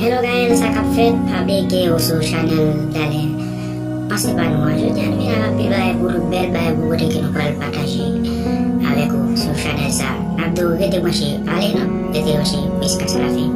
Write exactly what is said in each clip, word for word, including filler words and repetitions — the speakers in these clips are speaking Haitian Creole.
Hello guys, sa k ap fèt? Pa bliye ke ou sou chanèl Dalen Panse Pa Nou an. Jodi a nou vin avèk pi bagay pou nou, bèl bagay pou kote ke nou pral pataje avèk ou sou chanèl sa. N ap di w rete branche, ale non, rete branche jiskaske la fen.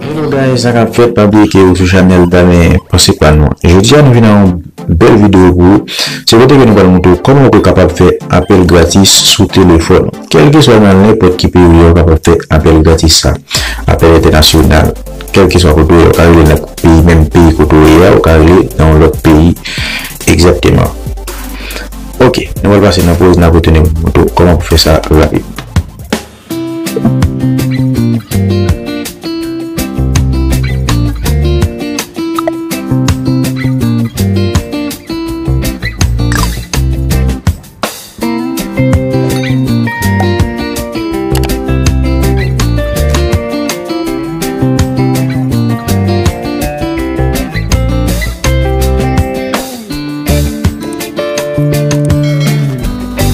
Hello guys, sa k ap fèt? Pa bliye ke ou sou chanèl Dalen Panse Pa Nou an. Jodi a nou vin avèk yon bèl videyo pou ou. Se kote ke nou pral montre w kòman ou kapab fè apèl gratis sou telefòn ou. Kèlkeswa nan nenpòt ki peyi ou ye, ou kapab fè apèl gratis sa. Apèl entènasyonal. Kèlkeswa kote ou ye, ou ka rele nan peyi, menm peyi kote ou ye a, ou ka rele nan yon lòt peyi. Egzakteman. Ok, nou pral pase nan poz, n ap retounen montre w kòman pou fè sa rapid.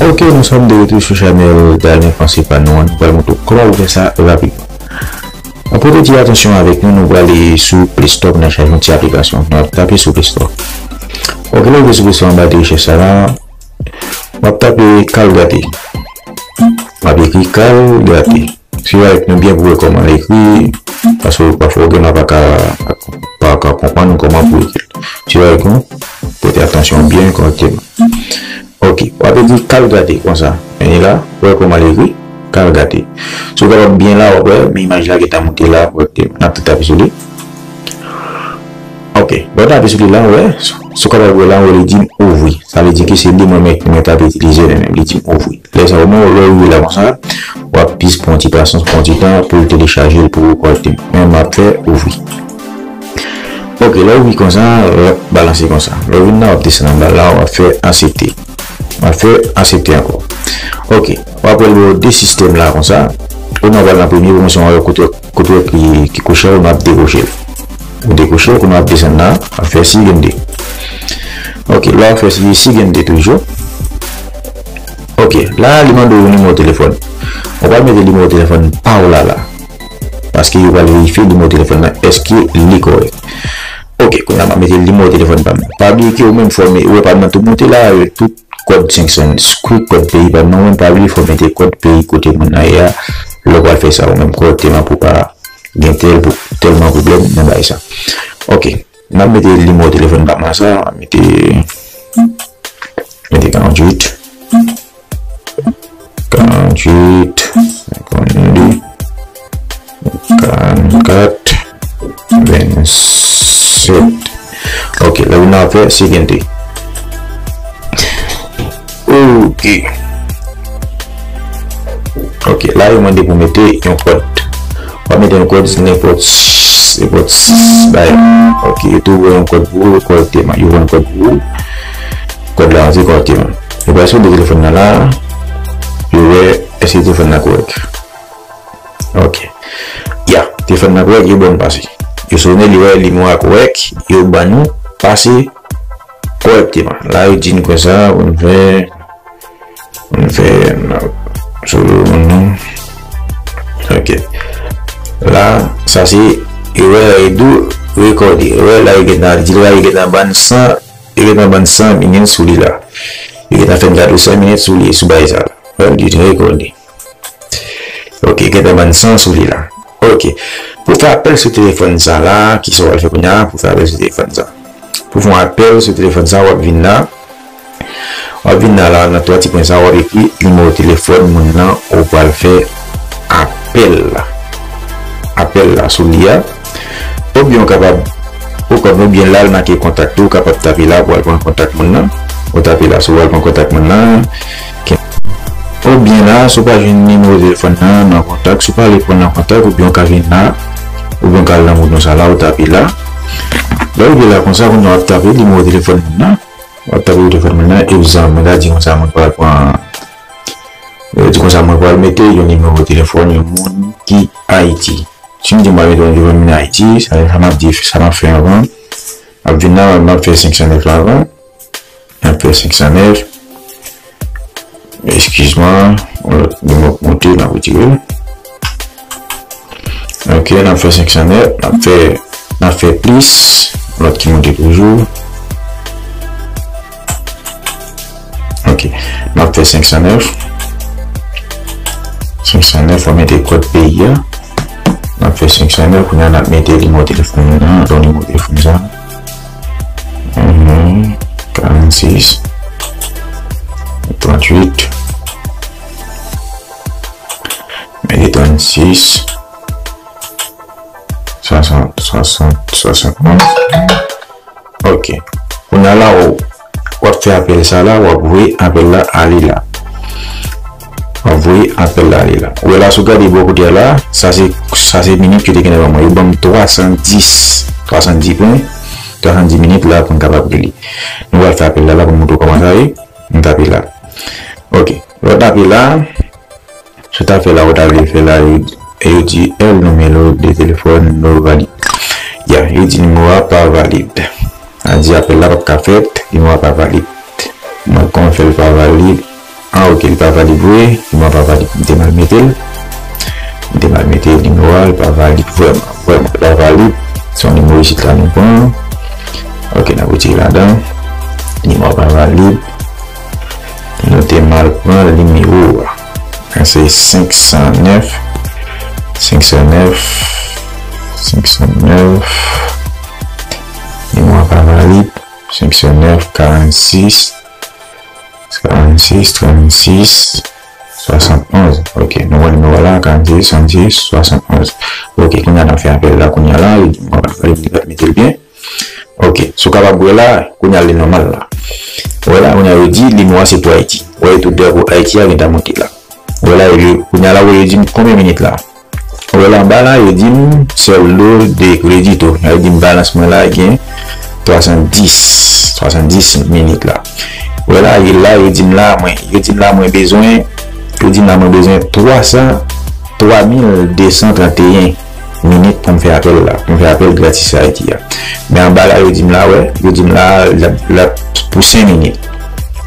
Ok, nous sommes de retour sur chanèl Dalen Panse Pa Nou an. Nou pral montre w kòman pou fè sa rapidman. An premye, ti atansyon avèk nou, nou prale sou Play Store pou n al chache yon ti aplikasyon. Nou ap tape sou Play Store. Ok, lè w rive sou Play Store, anba de rechèch sa la, w ap tape Kalgate. W ap ekri Kalgate. Swiv avèk nou byen pou w wè kòman l ekri, paske pafwa ou gen dwa pa ka, pa ka konprann kòman pou w ekri l. Swiv avèk nou, prete atansyon byen kòrèkteman. Ok, w ap ekri Kalgate konsa. Men la, ou wè kòman l ekri? Kalgate. Si w kapab byen la, w ap wè, men imaj la gentan moute la kòrèkteman. N ap tou tape sou li. Ok, lè w tape sou li la, ou wè, si w kapab wè la, ou wè li di m ouvri. Sa vle di ke se li mwen menm, mwen t ap itilize li menm, li di m ouvri. Lè sa, ou menm, lè w rive la konsa, w ap jis pran ti pasyans, pran ti tan pou l telechaje l pou ou kòrèkteman. Men m ap fè ouvri. Ok, lè w ouvri konsa, l ap balanse konsa. Lè w vin la, w ap desann anba la, w ap fè aksepte. W ap fè aksepte ankò. Ok, w ap wè l ba w de sistèm la konsa. Ou nan pral nan premye, pou mwen se yon kote, kote ki, ki kwoche, ou nan ap dekwoche l. Ou dekwoche l, kounye a w ap desann la, w ap fè siguiente. Ok, la w ap fè si-, siguiente toujou. Ok, la li mande w nimewo telefòn. Ou pral mete nimewo telefòn pa w la la. Paske yo pral verifye nimewo telefòn nan, èske li kòrèk. Ok, kounye a m ap mete nimewo telefòn pa m. Pa bliye ke ou menm fò w me-, ou wè pa m nan tou moute la, avèk tout kòd senk san, kòd peyi pa m nan, ou menm pa bliye fò w mete kòd peyi kote moun nan ye a, lè w pral fè sa ou menm kòrèkteman pou w pa gen tèl, tèlman pwoblèm nan bagay sa. Ok, n ap mete nimewo telefòn pa m la sa, mete, mete karanntuit, karanntuit, senkannde, karannkat, vennsèt. Ok, la nou ap fè siguiente. Ok. Ok, la yo mande pou mete yon kòd. W ap mete yon kòd, nenpòt, nenpòt sis bagay. Ok, yo tou voye yon kòd pou ou kòrèkteman. Yo voye yon kòd pou ou. Kòd la rantre kòrèkteman. Yo pral sonde telefòn nan la. Yo wè èske telefòn nan kòrèk. Ok. Ya, telefòn nan kòrèk, yo ban nou pase. Yo sonnen, li wè nimewo a kòrèk, yo ban nou pase kòrèkteman. La, yo di n konsa, pou n fè, pou n fè, n ap sou moun nan. Ok. La, sa se erè la, yo di w rekòde. Erè la, yo gentan di l la, yo gentan ban n san, yo gentan ban n san minit sou li la. Yo gentan fè n gade san minit sou li, sou bagay sa la. Wè, yo di rekòde. Ok, gentan ban n san sou li la. Ok. Pou fè apèl sou telefòn sa la, kisa w pral fè kounye a pou fè apèl sou telefòn sa? Pou fè yon apèl sou telefòn sa, w ap vin la. W ap vin la, la, nan twa ti pwen sa, w ap ekri nimewo telefòn moun nan ou pral fè apèl la. Apèl la sou li a. Oubyen ou kapab, ou kapab, oubyen la, l make kontak tou, ou kapab tape la pou al pran kontak moun nan. Ou tape la, si w al pran kontak moun nan. Oubyen la, si w pa jwenn nimewo telefòn nan, nan kontak, si w pa vle pran nan kontak, oubyen w ka vin la, oubyen w ka al nan bouton sa la, ou tape la. Lè w rive la konsa, kounye a w ap tape nimewo telefòn moun nan. W ap tape nimewo telefòn moun nan, egzanp, mwen ka di konsa, mwen pral pran, mwen di konsa, mwen pral mete yon nimewo telefòn yon moun ki Ayiti. Si m di m pral mete yon nimewo moun Ayiti, sa, sa m ap di, sa m ap fè anvan. M ap vin la, m ap fè senk san nèf la avan. M ap fè senk san nèf. Eskiz mwen, yon lòt nimewo k monte, n ap retire l. Ok, n ap fè senk san nèf, n ap fè N ap fè plis, lòt ki monte toujou. Ok. N ap fè senk san nèf. Senk san nèf, w ap mete kòd peyi a. N ap fè senk san nèf, kounye a n ap mete nimewo telefòn nan, don nimewo telefòn sa. Mhm. Karannsis, tranntuit, mete trannsis, swasant, swasant, swasannonz. Ok. Kounye a la, w, w ap fè apèl sa la, w ap voye apèl la ale la. W ap voye apèl la ale la. Ou wè la, si w gade bò kote a la, sa se, sa se minit yo te gentan ban mwen. Yo ban m twa san dis, twa san dis pwen, twa san dis minit la pou m kapab li. Nou pral fè apèl la la pou m montre w kòman sa ye. M tape la. Ok. Lè w tape la, sa w ta fè la, ou ta vle fè la, yo, yo di el número de teléfono no válido. Ya, yo di nimewo a pa valid. A di apèl la p ap ka fèt, nimewo a pa valid. Mwen, kòman fè l pa valid? Ah, ok, li pa valid vre, nimewo a pa valid. M te mal mete l. M te mal mete l, nimewo a, li pa valid vrèman. Vrèman, li pa valid. Se yon nimewo isit la nou pran. Ok, n ap retire ladan. Nimewo a pa valid. Nou te mal pran nimewo a. Sa se senk san nèf, senk san nèf, senk san nèf. Nimewo a pa valid. Senk san nèf, karannsis, karannsis, trannsis, swasannonz. Ok, nou wè nimewo a la, karannsis, trannsis, swasannonz. Ok, kounye a n ap fè apèl la, kounye a la, li di mwen pa valid, li pa mete l byen. Ok, si w kapab wè la, kounye a li nòmal la. Wè la, kounye a yo di nimewo a se pou Ayiti. Wè, tout drapo Ayiti a gentan monte la. Wè la, yo, kounye a la, wè yo di m konbyen minit la. Wè la anba la, yo di m saldo de crédito. Sa vle di m balans mwen la gen twa san dis, twa san dis minit la. Wè la, yo la, yo di m la, mwen, yo di m la, mwen bezwen, yo di m la, mwen bezwen twa san, twa mil de san trannteyen minit pou m fè apèl la, pou m fè apèl gratis Ayiti a. Men anba la, yo di m la, wè, yo di m la, l ap, l ap pou senk minit.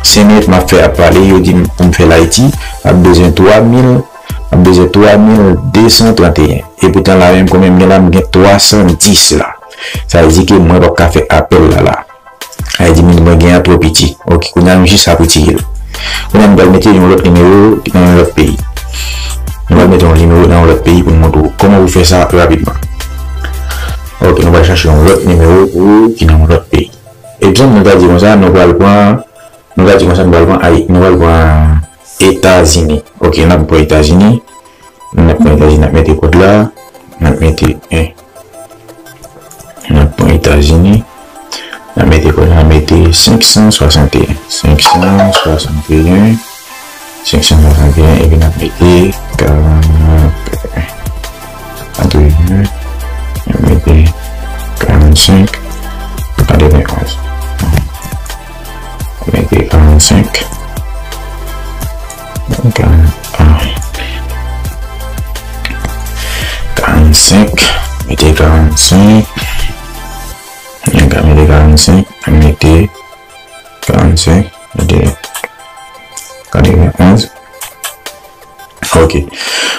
Senk minit, m ap fè ap pale, yo di m pou m fè l Ayiti, m ap bezwen twa mil, m ap bezwen twa mil de san trannteyen. E poutan la menm, konbyen m gen la, m gen twa san dis la. Sa vle di ke mwen p ap ka fè apèl la, la. Sa vle di minit mwen gen an twò piti. Ok, kounye a nou jis ap retire l. Kounye a nou pral mete yon lòt nimewo ki nan yon lòt peyi. Nou pral mete yon nimewo nan yon lòt peyi pou n montre w kòman pou fè sa rapidman. Ok, nou pral chache yon lòt nimewo pou ki nan yon lòt peyi. Egzanp, nou ta di konsa, nou pral pran, nou ta di konsa, nou pral pran, ay, nou pral pran Etazini. Ok, n ap pran Etazini. N ap pran Etazini, n ap mete kòd la. N ap mete en. N ap pran Etazini. N ap mete kòd la, n ap mete senk san swasanteyen. Senk san swasanteyen. Senk san swasanteyen, epi n ap mete karant, katrevyen, n ap mete karannsenk, katrevenonz. Mete karannsenk. Karan-, ah. Karannsenk. Mete karannsenk. Mete karannsenk. Mete karannsenk. Mete katrevenonz. Ok.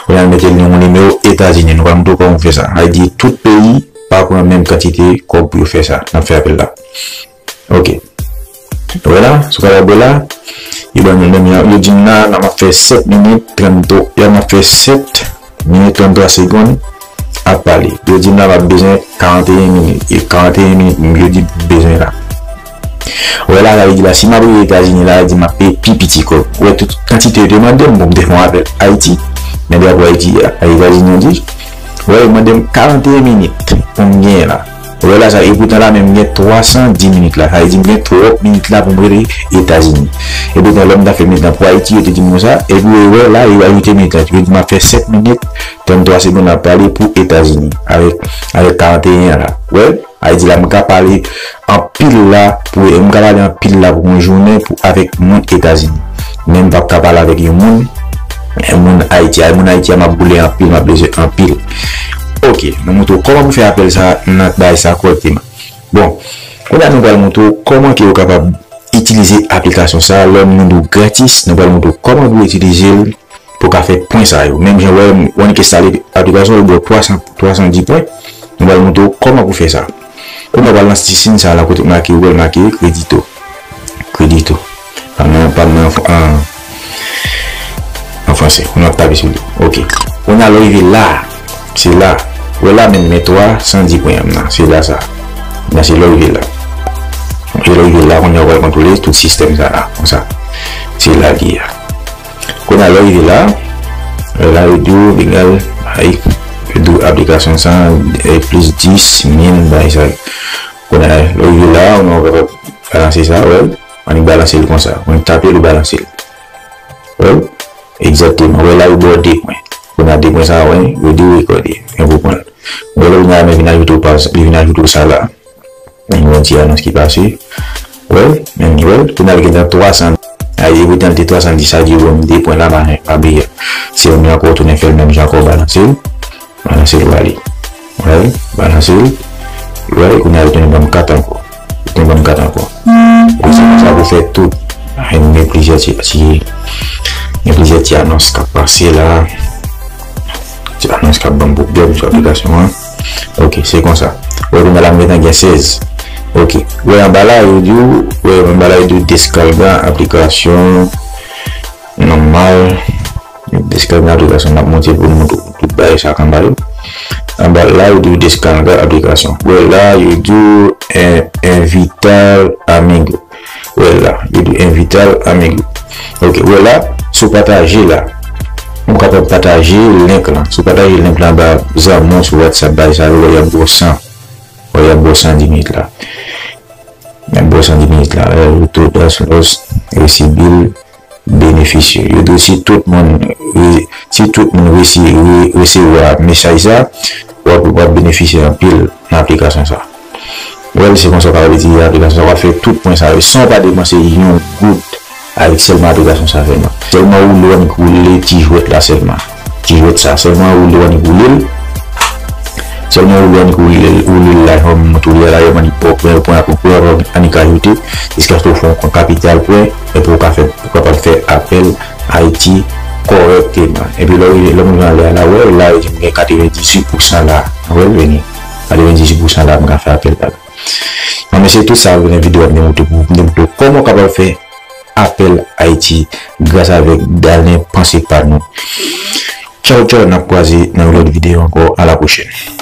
Kounye a, mete yon nimewo Etazini. Nou pral montre w kòman w fè sa. Sa vle di tout peyi pa pran menm kantite kòb pou yo fè sa. N ap fè apèl la. Ok. Wè la, sou kapab wè la, yo ban nou menm, yo di m la, la m ap fè sèt minit tranntwa, la m ap fè sèt minit tranntwa segonn ap pale. Yo di m la, m ap bezwen karanteyen minit. E karanteyen minit, yo di m bezwen la. Wè la, sa vle di la, si m ap rele Etazini la, yo di m ap peye pi piti kòb. Wè, tout kantite yo te mande m pou m te fè yon apèl Ayiti, men drapo Ayiti a, Etazini an di, wè, yo mande m karanteyen minit pou m genyen la. Wè la sa, e poutan la menm m gen twa san dis minit la. Sa vle di m gen twòp minit la pou m rele Etazini. E poutan lè m ta fè minit la pou Ayiti, yo te di m konsa. Epi w wè la, yo ajoute minit la. Yo di m ap fè sèt minit, tranntwa segonn ap pale pou Etazini. Avèk, avèk karanteyen an la. Wè, sa vle di la, m ka pale anpil la, pou, m ka pale anpil la pou yon jounen pou, avèk moun Etazini. Men m p ap ka pale avèk yon moun, yon moun Ayiti. A, moun Ayiti a, m ap boule anpil, m ap bezwen anpil. Ok, nou montre w kòman pou fè apèl sa nan bay sa kòrèkteman. Bon, kounye a nou pral montre w kòman ke ou kapab itilize aplikasyon sa a. Lè m di w gratis, nou pral montre w kòman pou itilize l pou w ka fè pwen sa yo. Menm jan wè, w annik enstale aplikasyon, li ba w twa san, twa san dis pwen. Nou pral montre w kòman pou fè sa. Kounye a w pral nan ti siy sa la kote make, ou wè make kredito. Kredito. Pa m nan, pa m nan an, an franse. Kounye a w ap tape sou li. Ok. Kounye a lè w rive la, se la. Ou wè la menm men twa san di pwen an nan. Se la sa. Nan se lè w rive la. E lè w rive la, kounye a w pral kontwole tout sistèm sa la. Konsa. Se la l ye a. Kounye a lè w rive la, lè la yo di w, egal, ay, yo di w aplikasyon sa, e, plis dis mil, bagay sa yo. Kounye a lè w rive la, ou nan w kapab balanse sa, wè, annik balanse l konsa. Ou annik tape l, ou balanse l. Wè, egzakteman. Wè la, yo ba w de pwen. Kounye a de pwen sa, wè, yo di w rekòde. Yon gwo pwen. Wè la, kounye a, men vin ajoute w pa, li vin ajoute w sa la. Yon ti anons ki pase. Wè, men wè, kounye a l gentan twa san. Ay, e poutan l te twa san dis, sa di w de pwen la, pa, pa bliye. Se yon ankò tounen fè l menm jan ankò, balanse l. Balanse l, w ale. Wè, balanse l. Wè, kounye a l tounen ban m kat ankò. Li tounen ban m kat ankò. Wè, se konsa pou fè tout. Ay, nou gen plizyè ti, ti, gen plizyè ti anons k ap pase la. Ti anons k ap ban m pwoblèm sou aplikasyon an. Ok, se konsa. Wè, kounye a la m gentan gen sèz. Ok. Wè, anba la, yo di w, wè, anba la, yo di w deskalga aplikasyon nòmal. Deskalga aplikasyon, n ap monte pou nou montre w tout bagay sa k anba yo. Anba la, yo di w deskalga aplikasyon. Wè, la, yo di w en-, invitar amigo. Wè la, yo di w invitar amigo. Ok, wè la, si w pataje la, ou kapab pataje link lan. Si w pataje link lan ba zanmi w sou WhatsApp, bay sa yo, wè, y ap ba w san. Wè, y ap ba w san di minit la. Y ap ba w san di minit la. Wè, todas los recibibles beneficio. Yo di w si tout moun re-, si tout moun resi-, re-, resevwa mesaj sa, w ap, w ap benefisye anpil nan aplikasyon sa. Wè, se konsa w kapab itilize aplikasyon sa, w ap fè tout pwen sa yo san w pa depanse yon goud avèk sèlman aplikasyon sa sèlman. Sèlman woule w annik woule ti jwèt la sèlman. Ti jwèt sa, sèlman woule w annik woule l. Sèlman woule w annik woule l, woule l la, jan m montre w li a la, yo annik pran pwen, pwen apre pwen, annik ajoute, jiskaske w fè yon kont kapital pwen, epi w ka fè, ou kapab fè apèl Ayiti kòrèkteman. Epi lè w, lè moun jan lè a la, wè, la, yo di m gen katrevendizuit pousan la. Wè, l vini. Katrevendizuit pousan la, m ka fè apèl pa la. Bon, men se tout sa, nan videyo a, m te montre pou, m te montre w kòman w kapab fè apèl Ayiti gras avèk Dalin Panse Pa Nou. Tchaw, tchaw, n ap kwaze nan yon lòt videyo ankò. A la pwochèn.